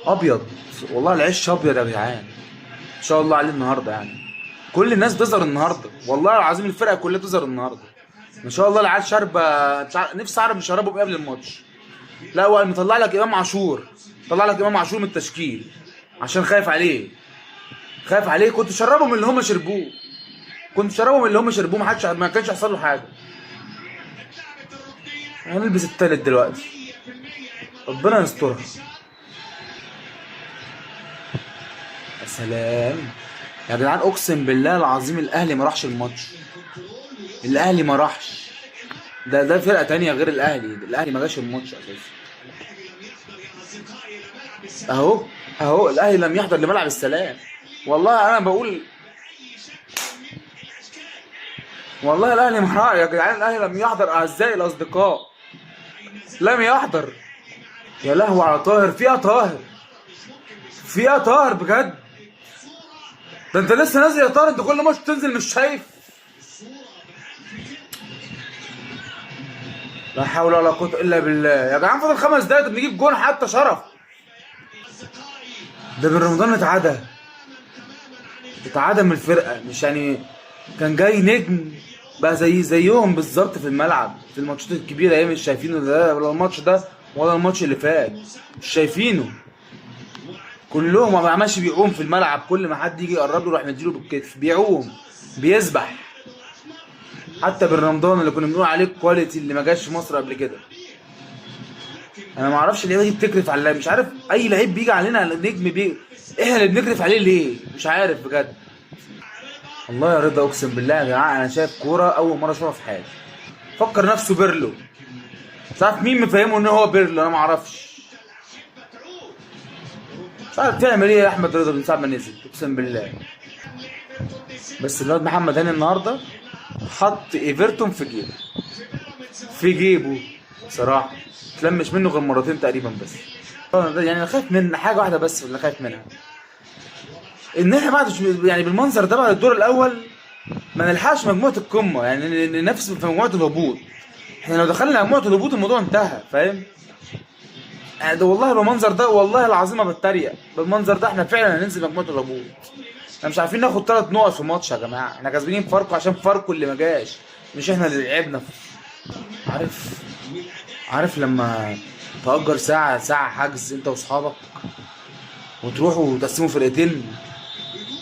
ابيض والله، العش ابيض يا جدعان. ان شاء الله عليه النهارده يعني. كل الناس بتظهر النهارده، والله العظيم الفرقة كلها بتظهر النهارده ما شاء الله. العيال شاربه، نفسي اعرف بيشربوا بايه قبل الماتش. لا هو مطلع لك امام عاشور، طلع لك امام عاشور من التشكيل عشان خايف عليه، خايف عليه. كنت شربه من اللي هم شربوه، كنت شربه من اللي هم شربوه، ما حدش ما كانش يحصل له حاجة. هنلبس التالت دلوقتي، ربنا يسترها. يا سلام يا جدعان، اقسم بالله العظيم الاهلي ما راحش الماتش، الاهلي ما راحش. ده فرقه تانية غير الاهلي، الاهلي ما جاش الماتش اساسا. اهو اهو الاهلي لم يحضر لملعب السلام. والله انا بقول والله الاهلي ما راح يا جدعان، الاهلي لم يحضر اعزائي الاصدقاء، لم يحضر. يا لهوي على طاهر، فيها طاهر، فيها طاهر بجد. ده انت لسه نازل يا طاهر، انت كل ماتش تنزل مش شايف. لا حول ولا قوة الا بالله يا جدعان، فاضل 5 دقايق نجيب جون حتى شرف. ده بن رمضان اتعدى، اتعدى من الفرقة، مش يعني كان جاي نجم بقى زي زيهم بالظبط في الملعب في الماتشات الكبيرة. ايه مش شايفينه ده، ولا الماتش ده ولا الماتش اللي فات مش شايفينه. كلهم ما عمالش بيعوم في الملعب، كل ما حد يجي يقرب له يروح مديله بالكتف، بيعوم بيسبح. حتى بن رمضان اللي كنا بنقول عليه quality اللي ما جاش في مصر قبل كده. انا ما اعرفش اللعيبة دي بتكرف على، مش عارف اي لعيب بيجي علينا نجم بي احنا اللي بنكرف عليه ليه، مش عارف بجد. الله يا رضا، اقسم بالله يا جماعة انا شايف كورة اول مرة اشوفها في حياتي. فكر نفسه بيرلو، مش عارف مين مفهمه ان هو بيرلو، انا ما اعرفش. مش عارف تعمل ايه يا احمد رضا من ساعة ما نزل، اقسم بالله. بس الواد محمد هاني النهارده حط ايفرتون في جيبه، في جيبه صراحة، تلمش منه غير مرتين تقريبا بس. يعني انا خايف من حاجة واحدة بس اللي خايف منها، ان احنا بعد يعني بالمنظر ده بعد الدور الاول ما نلحقش مجموعة القمه، يعني ننافس في مجموعة الهبوط. احنا لو دخلنا مجموعة الهبوط الموضوع انتهى، فاهم؟ يعني ده والله بالمنظر ده، والله العظيم ما بتريق، بالمنظر ده احنا فعلا هننزل مجموعة الهبوط. احنا مش عارفين ناخد 3 نقط في ماتش يا جماعة، احنا كسبانين فاركو عشان فاركو اللي ما جاش، مش احنا اللي لعبنا. عارف، عارف لما تأجر ساعة حجز انت واصحابك وتروحوا وتقسموا فرقتين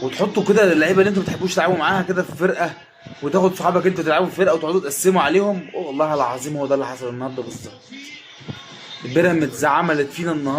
وتحطوا كده اللعيبة اللي انتوا ما بتحبوش تلعبوا معاها كده في فرقه، وتاخد صحابك انتوا تلعبوا في فرقه وتقعدوا تقسموا عليهم. والله العظيم هو ده اللي حصل النهارده بالظبط. البيراميدز عملت فينا النهارده.